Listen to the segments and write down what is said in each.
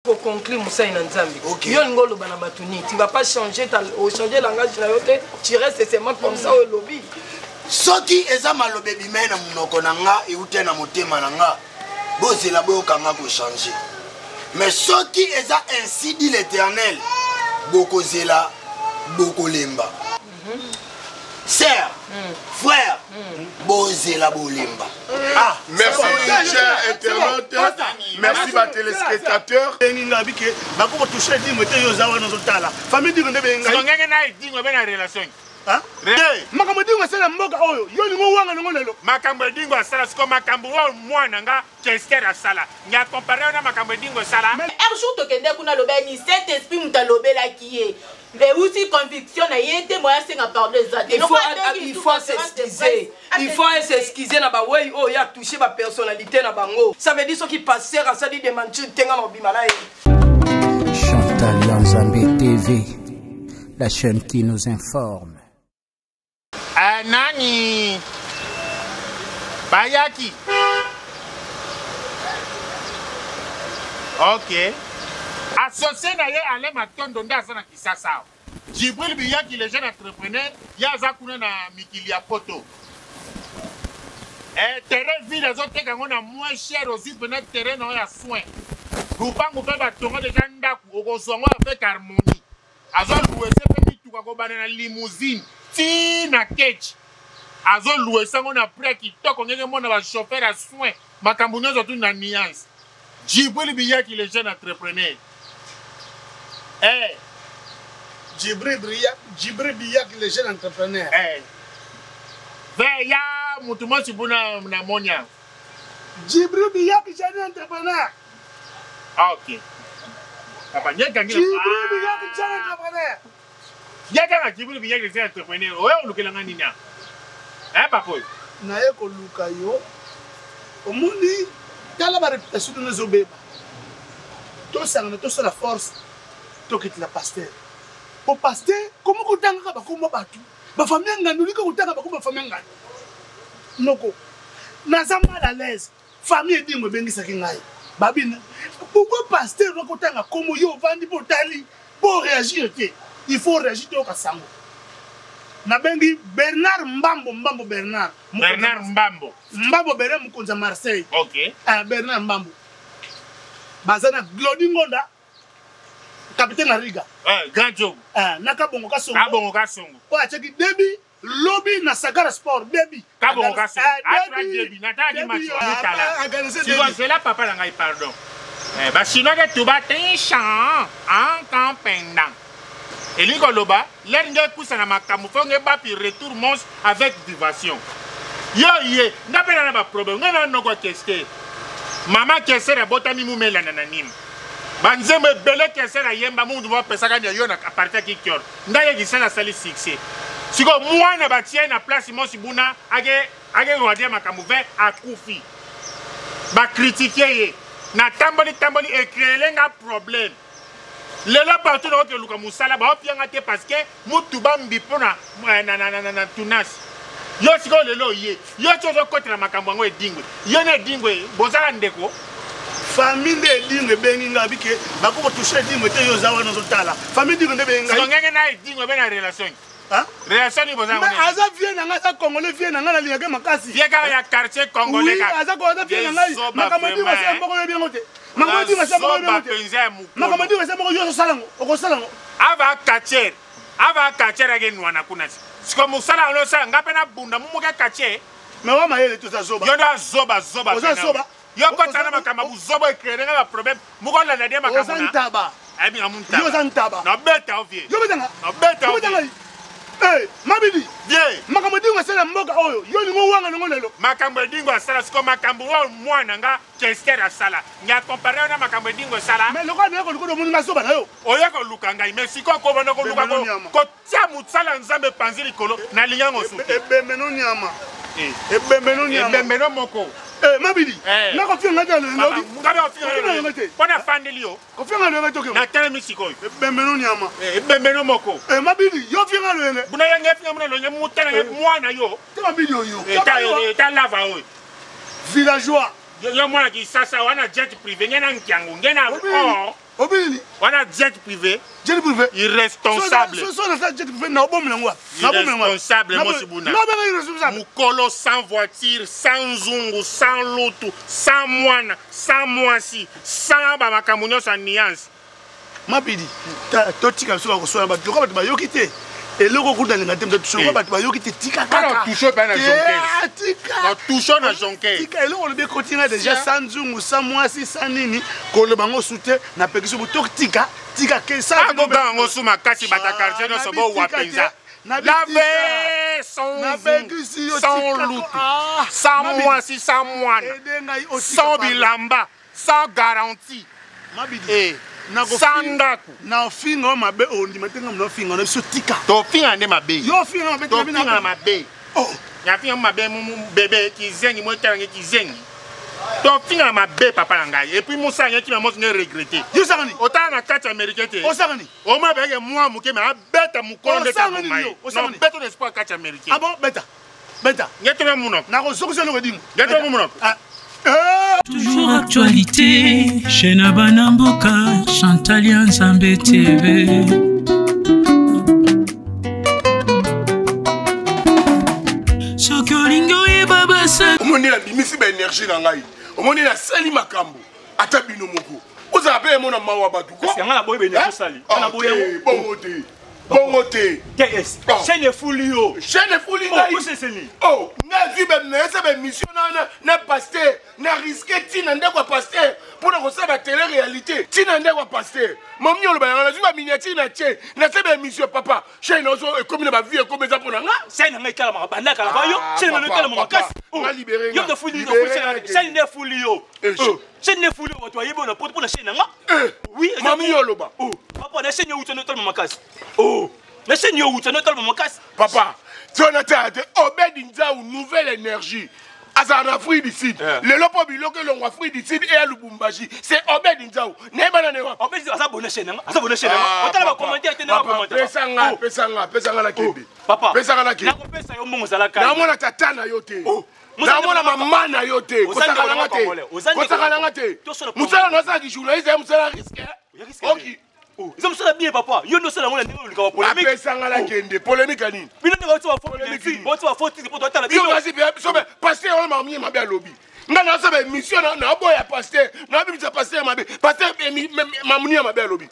Ko conclure mosali na Nzambe. Okay. Yo olingi oloba na bato nini? Tu vas pas changer ta changer langage na yo te, tu restes seulement comme ça olobi. Soki eza maloba ebimai na monoko na nga eutai na motema na nga, bozela boyoka nga ko changer. Mais soki eza ainsi dit l'Éternel, bokozela bokolemba. Mm -hmm. Sœur, frère, bozela bolemba. Ah, merci cher internaute, merci ba téléspectateurs. Bengi nga bike bakoko toucher dingo te yo oza wana ozotala famille dingo nde bengi ngai ngenge na dingo be na relation. Makambo dingo asala mboka oyo yo olingo owanga nango lelo. Makambo edingo asala siko makambo oyo mwana nga Kester asala nga compare yo na makambo edingo esala. Un jour tokende kuna aloba ni saint esprit moto alobelaki ye euti conviction na ye te moyen asenga pardon eza te. Il faut s'excuser, il faut s'excuser na bawei oyo ya touche ba personnalité na bango. Ça veut dire soki pasteur asali dementir te nga na obima na ye. Chantal Yanzambe TV, la chaîne qui nous informe. Eh, nani bayaki ok associe na ye alain matondo nde aza na kisasa awa jibril biyaki le jeune entrepreneur ye aza kuna na mikili ya poto eh, terrain ville azoteka yango na moins cher ozwi mpena terrain na yo ya soin lupangu mpe batonga deja ndako okozwa yango avec harmonie azo louese mpe mituka kobanda na limousine ti na ketch azo louese yango na prix ya kitoko ngenge mona ba chauffeur ya soin makambo nyonso tu na nuance Djibril Biyaki le jeune entrepreneur eh Djibril Biyaki Djibril Biyaki le jeune entrepreneur eh ve ya mutu mosi buna na monia Djibril Biyaki jeune entrepreneur Ah, ok. Papa, nyekangi. Djibril Biyaki jeune entrepreneur. Yaka Djibril Biyaki jeune entrepreneur. Oyo olukela nga nini? Eh papa oyo. Naye koluka yo. Omoni tala ba réputation ndenge ezobeba. Tosangana tosala force tokitela pasteur. Po pasteur komo kotangaka bakombo bato bafamille ya ngando olingi kotanga bakombo bafamille ya ngando noko naza mal à l'aise Famille Edingo ebengisaki ngai. Babina, pourquoi pasteur oza kotanga kombo yo ovandi mpo otali mpo réagir te. Il faut réagir toyoka sango. Nabengi Bernard Mbambo Mbambo Bernard. Bernard Mbambo. Mbambo Bernard mokonzi ya Marseille. OK. Ah, Bernard Mbambo. Baza na Glody Ngonda capitaine na Riga. Eh, grand job. Ah, na Kabongo Kasongo. Kabongo Kasongo. Oyo atiaki débit lobi na Sagara Sport debi kabongo kasi atra debi natalaki match mitala sikoyo zela papa na ngai pardon eh, bachinois ke tuba tinchan en campendant elingi koloba lere nge ekusa na makambo fo nge bapi retour mons avec vivation yo ye nga mpe na na baproblème ngai na noko kester mama kester abotami mumelanda na nima banzembo ebele kester ayemba mutu bapesaka ya yo na parti ya kikior Ndage Kisasa asali succès. Sikoyo mwana batie na place mosi buna ake ake rwandais makambo ve akufi. Ba critiquer ye. Na tamboli tamboli e créer nga problème. Lelo partout na oke luka musala ba opia nga te parce que mutu bambi pona eh, na na na na, na tunas. Yo sikoyo lelo ye. Yo ti ozokotela makambo yango edingwe. Yo na edingwe bozala ndeko. Famille nde edingwe ebengi nga bike bako kotouche edingwe te yo oza wana ozotala famille edingwe nde ebengi ngai ngenge na edingwe be na relation relation nini boza mais aza vieux na ngai aza congolais vieux na ngai nalingaka makasi vieux kaka ya quartier congolais oui aza aza vieux na ngai makambo edingwe asala moko oyebi yango te makambo edingwe asala moko oyebi yango te makambo edingwe asala moko yo osala yango okosala yango ava quartier ava quartier ake nwana kuna siko mosala yango osala ngai mpe nabunda mumuke quartier mais wa mayele toza zoba yo nde azoba zoba oza zoba yo kotana na makambo ya buzoba ecree nga baproblème moko olanda de makambo oza ntaba ayebi nga muntaba yo oza ntaba nabeta yo vie yo betanga nabeta yo betanga Eh, mabidi vie makambo edingo asala mboka oyo yo olingo owanga nango lelo makambo edingo asala siko makambo oyo mwana nga kester asala nga compare yo na makambo edingo esala mais lokola naye koluka omoni nga zoba na yo oye koluka ngai mais sikoyo kobanda koluka kotia mosala nzambe epanzi likolo nalingi yango suki ebembe no nyama eh. ebembe no nyama ebembe no moko eh, mabidi eh. nakofinga ngai te lelo te mpo nafandeli yo kofinga lelo te natelemi sikoyo ebembe no nyama ebembe no moko mabidi yo finga lelo buna yange finga muna longe mutala mwana yo te mabidi oyo eta lava oyo villageois yo mwana kisasa wana jet privé nge na nkiango nge na or. Obili. Wana jet privé. Jet privé. Irresponsable. So so na jet privé na obomela ngo. Irresponsable Mosi Buna. Na benga irresponsable. Mukolo sans voiture, sans nzungu, sans lutu, sans mwana, sans mwasi, sans ba makambo nyonso ya nuance. Mabidi, totika biso bakoswana bato lokola bato bayoki te eloko kuta linga te moto tushoka bato bayoki te tika kaka tusho pe na jonquer tika tusho na jonquer tika eloko olobi ekoti nga déjà sans nzungu sans mwasi sans nini koloba ngo su te napekisi bo totika tika ke sa akobanga yango su makasi bata quartier nyonso bowa mpenza lave sans sans lutu sans mwasi sans mwana sans bilamba sans garantie mabidi sans ndako na ofinga yo mabe ondima te ngambo na ofinga na biso tika tofinga nde mabe yo ofinga mabe tofinga mabe nafinga mabe bebe kizengi motalange kizengi tofinga mabe papa na ngai epuis mosala ngai kima mosi nde regrete otala na kati ya américain te osangani omoi abeyake mwa moke me abeta mokolo nde kaboma ye nobeta na espoir kati ya américain ah bon beta beta ngetona munoko nakozokisa eloko edingo ngetona munoko Toujours actualité, chaîne bana mboka, Chantal ya Nzambe TV. Soki olingi oyeba basa. Omoni nabimisi ba énergie na ngai, omoni nasali makambo ata bino moko ozala mpe emona mawa bato ko. Nga na boyi ba énergie osali. Nga na boyi yango. Bongo te. Bongo te. TS. Chaîne efuli yo. Chaîne efuli ngai. Oh, nazwi bamesa baémission na na pasteur na risque ntina ndako ya pasteur mpo na kosala batele réalité ntina ndako ya pasteur mami oloba yanga nazwi baminiature na tie na se baémission papa chaîne ozo ekomi na bavie ekomi eza mpo na nga chaîne nanga etalamaka banda kala ba yo chaîne nanga etalama makasi yo moto afuli chaîne nde efuli yo chaîne nde efuli yo bato bayebi oyo na poto mpo na chaîne nanga oui mami oloba papa na chaîne yo wuta nde otalama makasi na chaîne yo wuta nde otalama makasi papa tona tala te Obed Nzau nouvelle énergie azala na Afrique du Sud lelo mpo biloko elongo Afrique du Sud eya Lubumbashi c'est Obed Nzau nayebana ne wapi Obed aza bonne chaîne nanga aza bonne chaîne nanga otala ba commentaire te nanga commentaire pesa nga pesa nga pesa nga na kende papa pesa nga na kende nakopesa yo mbongo ozalaka namona tata na yo te namona mama na yo te kosakana nga te kosakana nga te mosala na osalaki journaliste ya mosala risque oki eza mosala bien papa yo nde osala yango na ndenge olukaka bapolémique apesanga na kende polémique ya nini bino nde bauti bafopolitique bauti bafotique mpo totala bino kasi biso pasteur wana makambo mabe alobi nga nasala émission naboya pasteur nabimisa pasteur mabe pasteur mamuni ya mabe alobi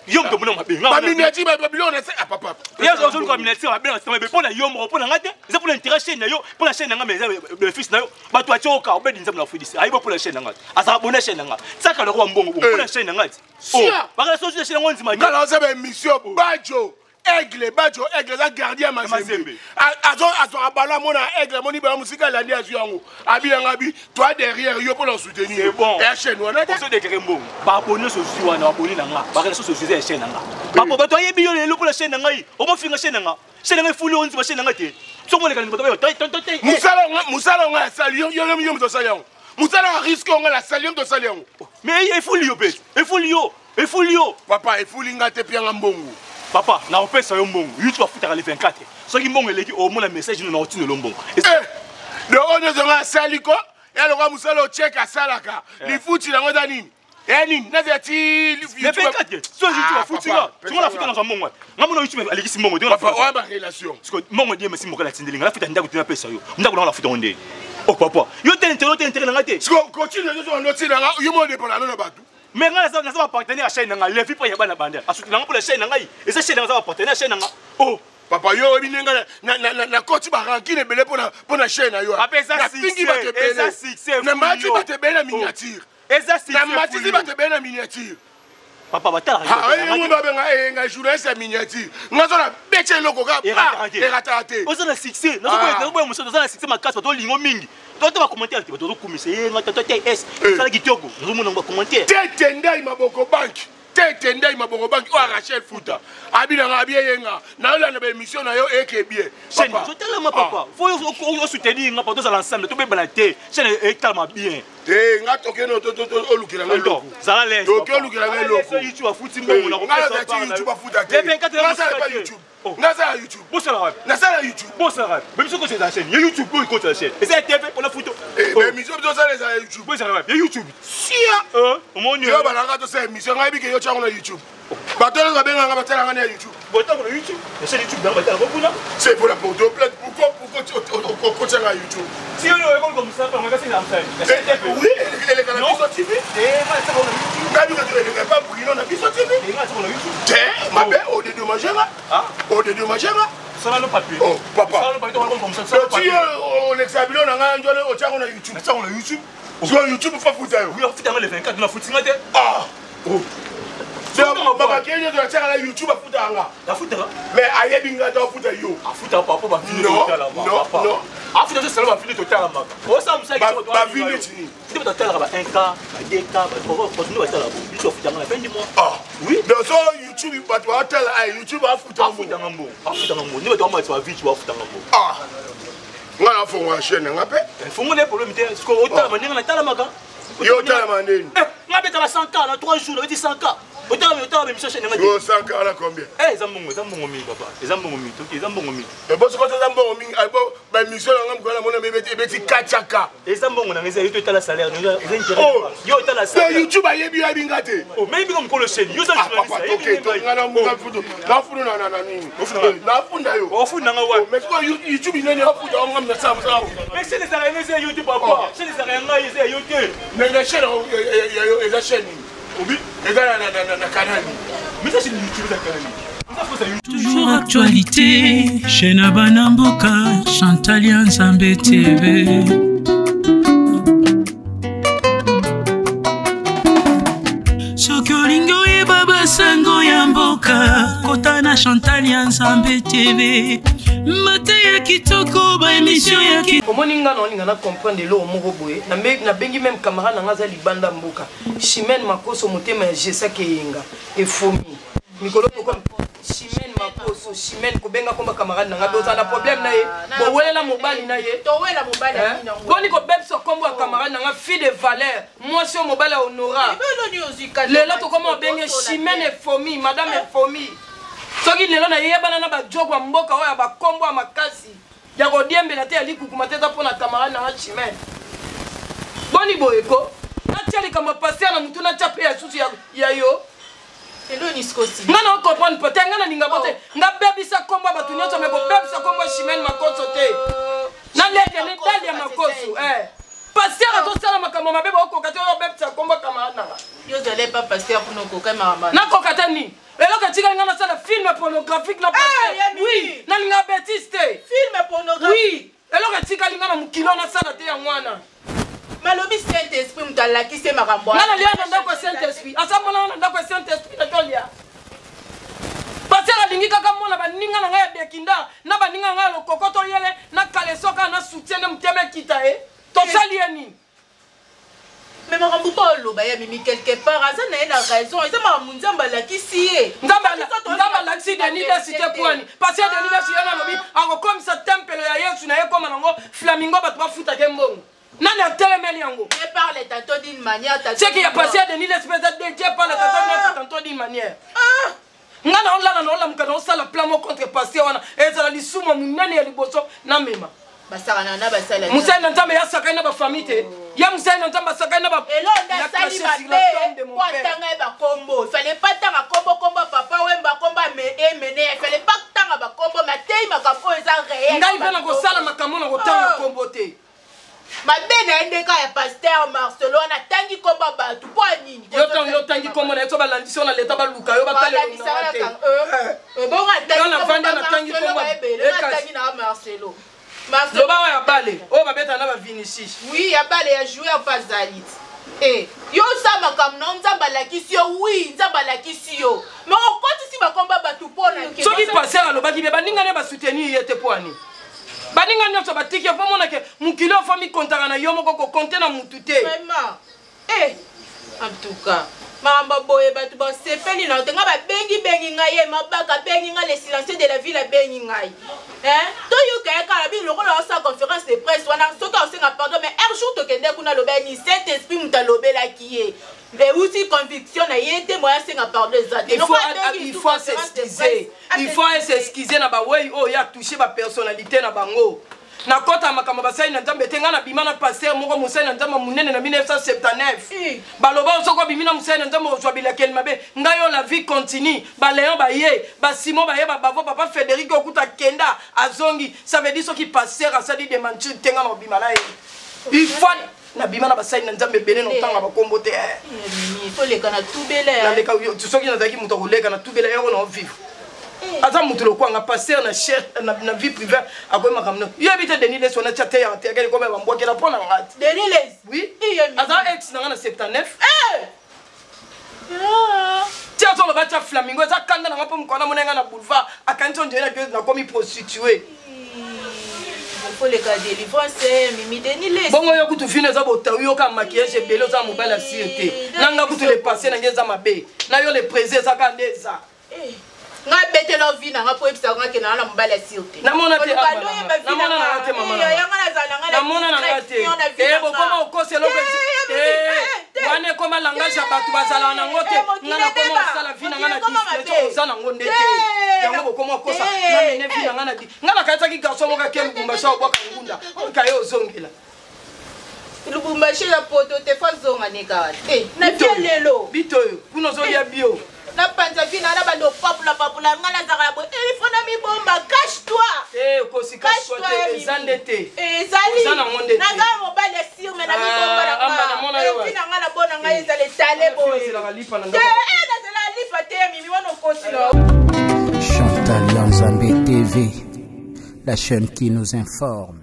yo moto omona mabe baminiature babiloko na se papa yo ozoluka miniature mabe na mabe mpo na yo moko mpo na nga te eza mpo na intérêt chaîne na yo mpo na chaîne na nga mais eza bénéfice na yo bato atioka obedi nzambe na fudisi ayiba mpo na chaîne na nga azala bona chaîne na nga tiaka loko bambongo mpo na chaîne na nga ti bakala soki chaîne yango ndima nga naoza baémission bajo aigle bajo aigle aza gardien Mazembe azwaka balo amona aigle amoni bala mosika alandi azwi yango abi yanga abi toi derrière yo mpona soutenir ya chaîne wana te ozodekere mbongo baabone nyonso ozwi wana baabone na nga bakala soso ozwi ya chaîne na nga bapo bato ayebi yo lelo mpona chaîne na ngai omofinga chaîne na nga chaîne na ngai efuli oyo ndima chaîne na ngai te soki moleka bato bayo mosala onga asali yo moto osali yango mosala ya risque onga nasali yo moto osali yango mais efuli yo mpe efuli yo efuli yo papa efuli nga te pianga mbongo papa nakopesa yo mbongo youtube afutaka le 24 soki mbongo eleki omona message no nakotinela mbongo donc oyo nyonso nga asali ko ya lokola mosala ocheke asalaka lifuti nango eza nini ya nini nazela ti le 24 soki youtube afuti nga soki nafuta nazwa mbongo nga mona youtube alekisi mbongo te papa oya ba relation mbongo die mesi mokala atindeli nga nafuta ndako te napesa yo ndako nanga nafuta ngo nde oh papa yo te intérêt te intérêt nanga te siko continue nyonso wana otinanga yo mo dépend na bato mais nga naza ba partenaire ya chaîne nanga levi mpo ya bana banda asuti nanga mpo na chaîne na ngai eza chaîne nanga aza ba partenaire ya chaîne nanga oh papa yo oyebi ndenge nakoti barankine ebele mpo na chaîne na yo nafingi bato ebele namatisi bato ebele na miniature namatisi bato ebele na miniature papa batalaka babenga eyenga journaliste ya miniature nga zo na beti eloko kaka erataka te oza na succès nazoboya mosala oza na succès makasi bato olingo mingi toto bacommentaire te bato ozokumisa ye nga toto te s osala kitoko nazomona bacommentaire tete ndai maboko banke tete ndai maboko banke oyo Rachel Futa abinanga abi eyenga nayolanda baémission na yo eke bien chaîne ozotalama papa fo osoutenir nga papa tozala ensemble tobebana te chaîne etalama bien te nga tokende olukela nga eloko zala lese toke olukela nga eloko youtube afuti mbongo na kopesa youtube afuta te ngasala pa youtube nasala youtube bosala wapi nasala youtube bosala wapi bemiso kotela la chaîne ya youtube oyo ekotela chaîne eza ya tv mpona futo émission biso osala eza ya youtube bosala wapi ya youtube sia omoni yo balanga tosala émission ngai bike yo tya Otyango na YouTube, bato nyonso babenganga, batalanga na YouTube. Botango na YouTube, na chaîne YouTube nango batalaka kuna. C'est pour la porte plainte. Pourquoi, pourquoi okotianga YouTube? Si oyo ekoluka mosala pango kasi na mosala. Oui, eleka na Biso TV. Ngai bino eleka pa Bruno na Biso TV te. Mabe, odédommage nga, odédommage nga. Sala no papier. Oh papa, sala no papier, tokoluka mosala. Ti olekisa bilo na ngai njole, otiango na YouTube. Otiango na YouTube. Sikoyo YouTube fa futa yo. Oui, afuta nga le 24, na futi nga te. Ah oh, babakei nyonso natiaka na YouTube, afutaka nga. Afutaka. Mais ayebi nga te, afuta yo. Afutaka papa, bavide totalamaka. Afuta tosala bavide totalamaka. Osala mosala. Bavide neti nini? Nde bato batalaka ba 1K, ba 2K, bato nde batalaka bo biso, afutaka na fin du mois. Ah oui, donc so YouTube bato baotala YouTube, afuta. Afutanga mbongo, afutanga mbongo. Nde bato bamatisa bavide, bafutanga mbongo. Ah, nga nafongola chaîne na nga mpe. Fongola problème te. Sikoyo otalama ndenge natalamaka. Yo otalama ndeni? Nga betaka 100K na 3 jours, nabeti 100K. Otalama, otalama émission chaîne nanga te. Yo 100K na combien? Eza mbongo, eza mbongo mingi papa, eza mbongo mingi toki, eza mbongo mingi. Eboso kota, eza mbongo mingi. Baémission nanga mokolo namona ebeti 4K. Eza mbongo nanga, eza yo totala salaire, eza intérêt yo otala salaire. YouTube ayebi yo, ayebi nga te. Mais yebi nga mokolo chaîne, yo oza journaliste. Nafundu na nini? Nafunda yo. Ofunda nga wapi? Mais sikoyo YouTube nani afuta nga? Nasala mosala. Mais chaîne ezalaka yango, eza ya yo te papa. Chaîne ezalaka ya ngai, eza ya yo te. Na chaîne eza chaîne nini? Obi eza na canal nini? Mais eza chaîne YouTube, eza canal nini? Toujours actualité, chaîne ya bana mboka, Chantal ya Nzambe TV. Soki olingi oyeba basango ya mboka, kota na Chantal ya Nzambe TV. Mateya kitoko, baémission ya ki. Omoni, nga na olinga na comprendre eloko moko boye. Nabengi même camarade na nga aza libanda mboka, Chimene Makoso, motema ya Jesaki Eyenga efomi mikolo toko. Chimene Makoso, Chimene, kobenga komba camarade na nga, bozala na problème na ye, bowelela mobali na ye. Towela mobali ya nini yango? Boni kobebisa kombo ya camarade na nga, fille de valeur, mwasi oyo mobali ya honora. Ebeloni ozwi kati. Lelo tokoma obenge Chimene Efomi, madame Efomi. Soki lelo nayebana na bajoko ya mboka oyo ya bakombo ya makasi ya kodiembela te, ya likukuma te, eza mpo na camarade na nga Chimene. Boni boye ko natia likambo ya pasteur na mutu, natia mpe ya susu ya yo. Eloni sikosi. Nga na ocomprendre po te. Nga nalinga bo te, nga bebisa kombo ya bato nyonso, me kobebisa kombo ya Chimene Makoso te. Nalekele dali ya Makoso. Pasteur azosala makambo mabe, baokoka te. Oyo obebisa kombo ya camarade nanga. Yo ozali pa pasteur kuna, okoka makambo. Nakoka te nini? Eloko etikali nga nasala film pornographique na pasteur. Ya Mimi. Oui, nalinga betise te. Film pornographique? Oui, eloko etikali nga na mokili wana nasala te yango wana. Malobi Saint Esprit moto alakisi ye makambo. Nga nalia na ndako ya Saint Esprit, aza monanga na ndako ya Saint Esprit natolia. Pasteur alingi kaka mona baninga na ngai ya dekinda na baninga na ngai ya lokoko, toyele na kaleso kaka na soutien nde motema ekita ye. Tosali ye nini? Mais makambo mpo oloba ya Mimi, quelque part aza na ye na raison. Eza makambo Nzambe alakisi ye. Nzambe alakisi Denis Lesi te kwani parce que Denis Lesi ye nalobi akokomisa tempelo ya Yesu na ye koma nango flamingo, bato bafutake mbongo. Nani atelemeli yango? Dieu parle tantôt d'une manière, tantôt Ce qui a d'une passé autre. à Denis Lesi mpe eza de Dieu parle tantôt tantôt d'une manière. Nga na olala na olamuka na osala plan mo contre pasteur wana, ezala lisumu monene ya liboso namema. Basakana na basala. Mosali na Nzambe yasakani na bafamille te. Ya mosali na Nzambe asakani na ba Elo nde Il a asali craché sur la tombe de mabe mon po père. atanga ye bakombo. Fallait pas tanga kombo, kombo papa Wemba, kombo Emene. Fallait pas tanga bakombo, mais atei makambo oyo eza réel. Ngai mpe nakosala makambo na kotanga kombo te. Mabe na ye nde kaka ya pasteur Marcelo wana, atangi kombo ya bato mpo ya nini? Yo ntango yo otangi kombo na ye, so balandisi yo na leta, baluka yo, batalelonaa te. Ebongo Nga navandi natangi kombo atangi ekasi. atangi na Marcelo, Marcelo. Loba oyo ya bale oyo babetaka na bavinicius. Oui, ya bale ya joueur mpe azali te. Yo osala makambo na yo, Nzambe alakisi yo. Oui, Nzambe alakisi yo, mais okotisi bakomba bato mpo na Soki pasteur alobaki be, baninga ne basoutenir ye te mpo ani baninga nyonso batiki ye, mpo monake mokili oyo fami kontaka na yo moko, kokonte na mutu te. Vraiment, en tout cas makambo ya boye bato basepeli na te. Ngai babengi-bengi ngai, ye mabaka abengi ngai, le silencieux de la ville abengi ngai. Toyoka ye kaka bino lokola osala conférence de presse wana, soki aosenga pardon. Mais un jour tokende kuna, aloba ni Saint Esprit moto alobelaki ye, euti conviction na ye te. Moya asenga pardon eza te. Il faut s'excuser, il faut s'excuser na bawei oyo ya touché bapersonnalité na bango. Nakɔta makambo basali na Nzambe te. Ngai nabima na pasteur moko, mosali na Nzambe monene, na 1979. Baloba soki obimi na mosali na Nzambe, ozwa bilakeli mabe. Ngai oyo, la vie continue. Baleon baye, basimon baye, babavo, papa Frédéric okuta kenda azongi. Ça veut dire soki pasteur asali démentir te, ngai na obima na ye. Il faut nabima na basali na Nzambe ebele na otanga bakombo te. Toleka na tubela. Naleka. Soki nazalaki moto akoleka na tubela yango, na ovivre aza moto lokwanga pasteur na cher na vie privée akoyi makambo no yebi te. Denis Les wana tia te yaka te akeli koma bambwakela mpo na nga te. Denis Les? Oui, aza ex na nga na 79. Ti azoloba tia flamingo, eza kanda na nga mpo mokolo namona nga na boulevard, akanisi ondire nakomi prostitué. Koleka délivrance, Mimi. Denis Les. Bongo yo kutu vino eza botau, yoka maquillage ebele, oza mobali asire te. Nanga kutu le passé nange eza mabe na yo, le présent eza kaka nde eza. Nga betela vi na nga mpo oyebisaka nga ke naa na mobali asire te. Namona te, namona nanga te, mama. Namona nanga te. Bokoma okosa eloko wana, ekoma langage ya bato bazalaka nango te. Nga nakoma osala vi na nga na discrétion, oza nango nde te. Yango bokoma okosa namene vi na nga na nga. Nakanisaki garçon moko ake Lubumbashi, obwaka ngunda kaye ozongela. Lubumbashi ya poto te, fo azonga ne kaka te na vie lelo. Bitoyo kuna ozolia bio. Napanza vi na na bando papula papula. Nga nazalaka na boye, il faut na mibomba. Cache toi. Okosi, cache toi te, eza nde te. Ezali. Oza nango nde te. Naza mobali ya sire, me na mibomba na vi na nga na bona ngai ezala etale boye te. Nazala lipa te, Mimi, wana okosi na. Chantal Yanzambe TV, la chaîne qui nous informe.